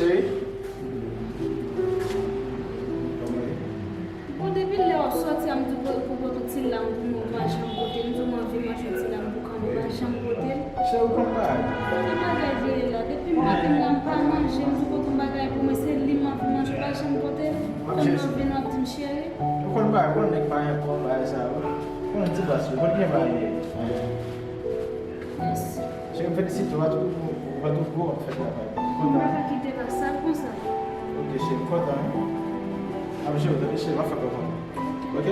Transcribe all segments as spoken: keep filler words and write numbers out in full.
Bon, depi lè w ap sòti a, m di w pou, pou pote yon ti lam pou mwen, ou pa janm pote. M di w m anvi m achte yon ti lam pou kòm, ou pa janm pote l. Cheri, ou konn bagay. Ki bagay veye la? Depi maten la, m pa manje, m di w pote yon bagay pou mwen, se li m anvi manje, ou pa janm pote l. Kòm m anvi, nou ap di m cheri. Ou konn bagay, ou konn nèg pa gen kòb bagay sa yo. Ou konn ti bas yo, ou konn gen bagay. Mèsi. Cheri, m felisite w, w a tou, w a tou gwo ap fè travay. M kontan. M pa ka kite l ak sa konsa. Ok, cheri, m kontan. Ap jere w, tande, cheri, m ap fè kontan. Ok?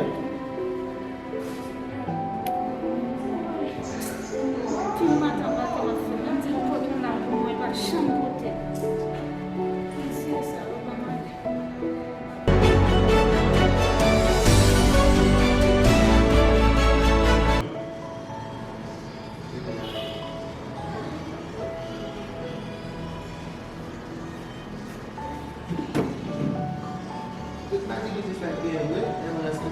Tout maten, maten, m ap fè. Menm di l pote yon lam pou mwen, pa janm pote. Mesye sa, yo pa mande. Tout pati ki te fèt deyò vre, men mwen rete.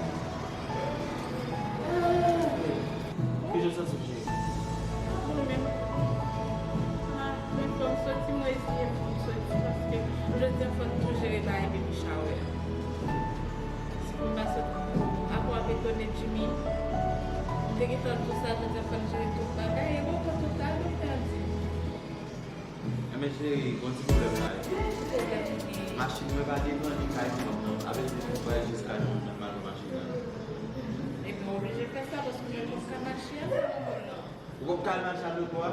Kijan w santi w, cheri? Mwen menm, ah, men fò m soti, mwen eseye pou m soti, paske jodi a fò n tou jere bagay baby shower. Si m pa sot, apre w ap etone Jimmy. M te gentan di w sa, jodi a fò n jere tout bagay. E bon, fò total, mwen pèdi. Enben, cheri, gon ti pwoblèm la ye. Ki pwoblèm ou genyen? Machin mwen pa devan, li kay fanm nan. Avèk li, mwen pral jiska nou, mwen pral pran machin nan. Ebyen, w oblije fè sa, paske mwen p ap ka mache avè w, non. Ou p ap ka al mache avè w, kwa?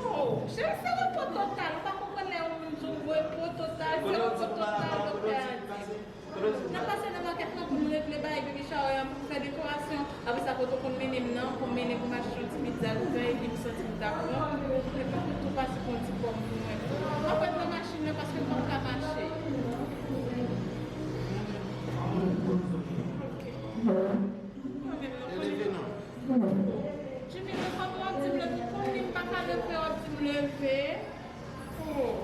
Non, cheri, se repo total. Ou pa konprann lè yon moun di w repo total, se repo total, doktè a di. N ap pase nan makèt lan pou n regle bagay baby shower an, pou n fè dekorasyon. Apre sa, kote w konn mennen m nan, pou m mennen pou m achte yon ti pizza ouvè, epi m santi m ta pran. Epi pou tou pase pou yon ti pòm pou mwen tou. M ap ret nan machin nan paske m p ap ka mache. Ok. Mwen menm nan konnen. Jimmy, men kòman w ap di m leve? Ou konn li m pa ka leve, w ap di m leve. Oh.